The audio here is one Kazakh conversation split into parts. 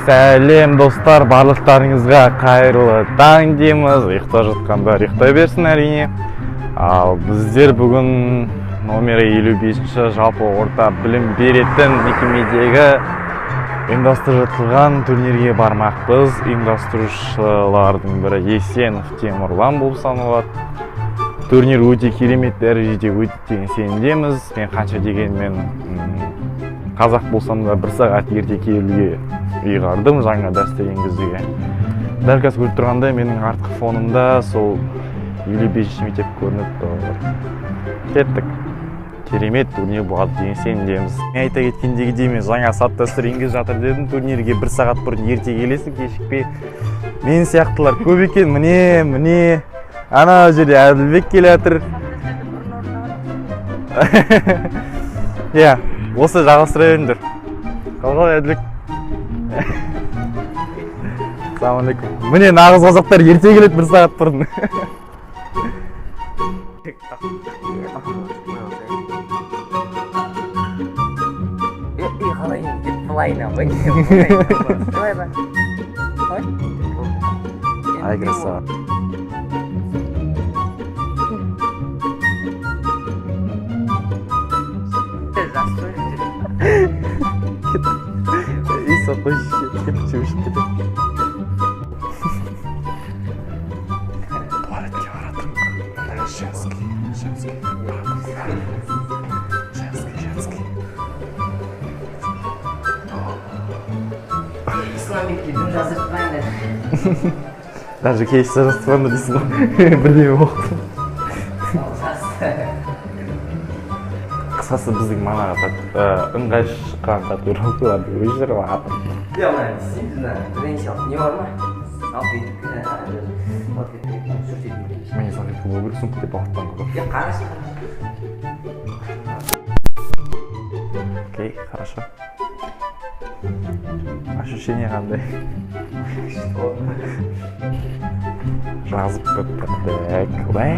Сәлем, достар, барлықтарыңызға қайырлы таң дейміз. Ұйықтап жатқандар ұйықтай берсін, әрине. Ал біздер бүгін номері 55-ші жалпы орта білім беретін мекемедегі ұйымдастырып жатылған турнирге бармақпыз. Ұйымдастырушылардың бірі Есенов Темірлан болып саналады. Турнир өте керемет дәрежеде өтті деген сенімдеміз. Мен қанша дегенмен қазақ болсам да, бір сағат ерте келуге ұйғардым жаңа дәстүр енгізуге. Дәл қазір көріп тұрғандай, менің артқы фонымда сол 55-ші мектеп көрініп тұр. Кеттік. Керемет турнир болады деген сенімдеміз. Мен айта кеткендегідей, мен жаңа салт дәстүр енгізіп жатыр дедім. Турнирге бір сағат бұрын ерте келесің, кешікпей. Мен сияқтылар көп екен. Міне, міне, ана жерде Әділбек келе жатыр. Иә, осы жалғастыра беріңдер. Қалай, Әділбек? Ассалаумағалейкум. Міне, нағыз қазақтар ерте келеді бір сағат бұрын. Қалай деп, былайынан ба, былай ба, қалай? Ай, красава. Жақсы. Иса, қойшы, кетіп өшіп кетеді. Туалетке баратырмын. Мына женский, женский, женский, женский. Исламбекке дым жаздыртпаңдар. Даже кейс жаздыртпаңдар дейсің ғой, бірдеме болды. Қысқасы, біздің манағы ыңғай шыққан татуировкаларды өшіріп жатыр. Иә, мына не істейміз, мына бірдеңе алып, не бар ма, салфетка, салфетка сүртетін бірдеңе. Міне, салфетка болу керек сумка деп ауыртпаңдар ғой. Иә, қарашы. Окей, хорошо. Ощущение қандай? Жазып біттік. Уә,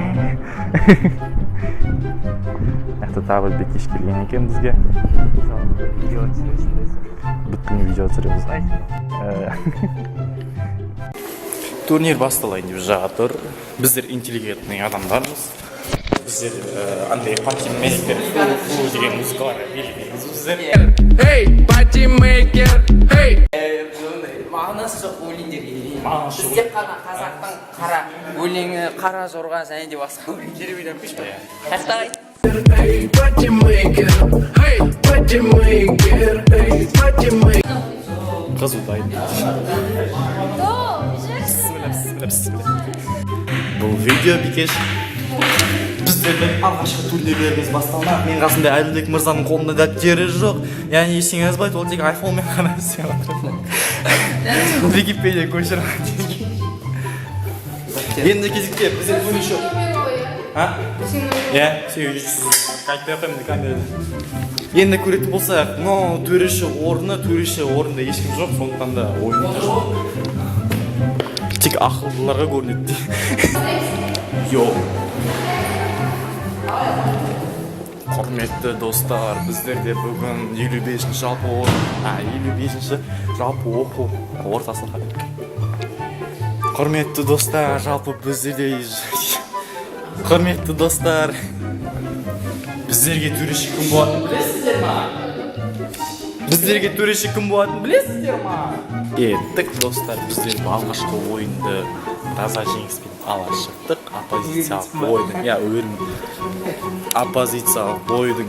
мына тағы бір бекеш келген екен бізге. Видео түсіресің. Бүткіл видео түсіреміз. Турнир басталайын деп жатыр. Біздер интеллигентный адамдармыз. Біздер андай патимейкер деген музыкаларға билемейміз біздер. Hey, патимейкер, hey! Мағынасы жоқ өлеңдерге. Мағынасы Біз жоқ. тек қана қазақтың қара өлеңі, қара жорға және де басқа өлеңдер үйреніп. Hey, патимейкер, hey, патимейкер, hey, патимейкер. Қызу дайын. Бісміллә, бісміллә, бісміллә. Бұл видео, бикеш, біздердің алғашқы турнирлеріміз басталмақ. Мен қасымда Әділбек мырзаның қолында дәптері жоқ, яғни ештеңе жазбайды, ол тек айфонмен ғана істеп жатыр, Википедия көшіріп. Енді кезекте бізде төреші. А, иә, 800 айтпай ақ қояйын камерада. Енді көретін болсақ, мынау төреші орны, төреші орнында ешкім жоқ, сондықтан да ойын тек ақылдыларға көрінеді. Йо, құрметті достар, біздерде бүгін 55-ші жалпы 55-ші жалпы оқу ортасы. Құрметті достар, жалпы біздерде, құрметті достар, біздерге төреші кім болатынын білесіздер ма? Біздерге төреші кім болатынын білесіздер ма? Кеттік, достар. Біздер алғашқы ойынды таза жеңіспен ала шықтық. Оппозициялық ойдың, иә, өрім, оппозициялық ойдың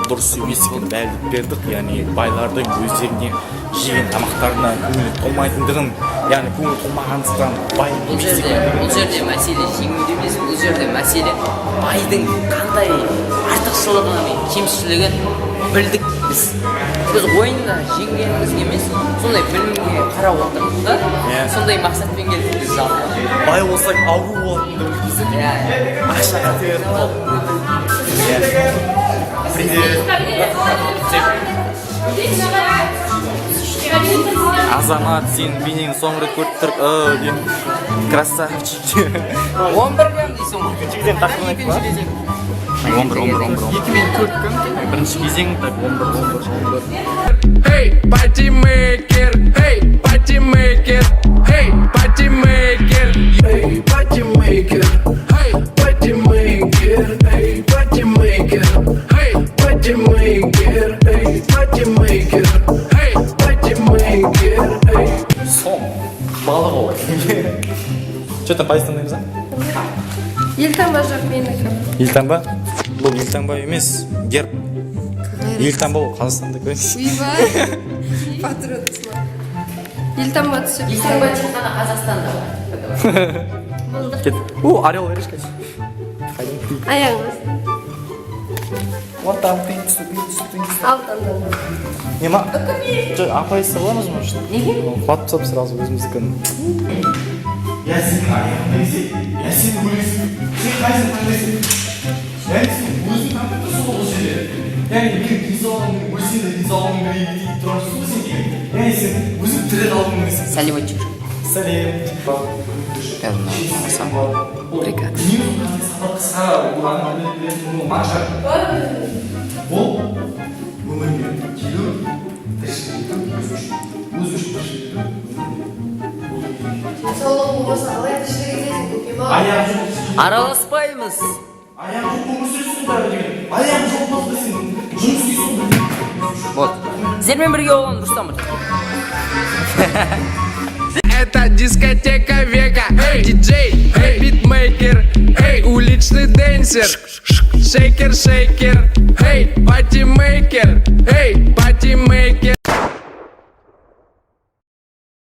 дұрыс емес екенін дәлелдеп бердік, яғни байлардың өздеріне жеген тамақтарына көңілі толмайтындығын, яғни көңілі толмағандықтан бай Бұл емес жерде, екендігін. бұл жерде мәселе жеңуде емес, бұл жерде мәселе байдың қандай артықшылығы мен кемшілігін білдік біз. Біз ойында жеңгенімізге емес, сондай білімге қарап отырдық та. Иә. Сондай мақсатпен келдік біз жалпы. Бай болсаң, ауру болатынын білдік. Иә. Ақша қате. Иә, привет, Азамат, сен бейнеңді соңғы рет көріп тұр деймін, красавчик. 11 грамм дейсің ғой. Екінші кезең тақырыбын айтып па? Екінші кезең. 11, 11, 11. 2 мен 4 кім? Бірінші кезең, так, 11, 11, 11. Эй, патимейкер, эй, патимейкер, эй, патимейкер. Эй, патимейкер, Эй, патимейкер, эй, патимейкер, эй, патимейкер, эй, патимейкер, эй. Патимейкер, эй. Сом. Балық ол. Че там, пайыз таңдаймыз а? Елтаңба жоқ менікі. Елтаңба? Бұл елтаңба емес, герб. Елтаңба ол Қазақстандікі емес. Ойбай. Патриот. Елтаңба түсіп. Елтаңба тек қана Қазақстанда бар. Кет. О, орел и решка. Аяғыңыз. Вот там тынц, тынц, тынц. Ал, таңдаңдар. Не ма? Жоқ, апай саламыз, может? Неге? Құлатып тастап сразу өзіміздікін. Я сенің аяғыңда десе, я сен өлесің. Сен қайсысын таңдайсың? Яғни сен өзің таңдап тұрсың ғой бұл жерде. Яғни менің денсаулығым, өлсем де денсаулығым керек деп тұрсың ғой сен деген. Яғни сен өзің тірі қалғың келесің. Сәлеметші. Сәлем. Бригада. Қысқа ол өмірге келу, тіршілік ету өзі үшін, өзі үшін тіршілік ету. Денсаулығың болмаса, қалай тіршілік етесің, көкем ау? Аяғы жоқ. Араласпаймыз. Аяғы жоқ өмір сүресің бәрі деген. Аяғы жоқ болса, сен жұмыс істейсің ғой. Вот. Сіздермен бірге болған Рустам. Это дискотека века. Эй, диджей, эй, битмейкер, эй, уличный денсер. Шейкер, шейкер, эй, патимейкер, эй, патимейкер.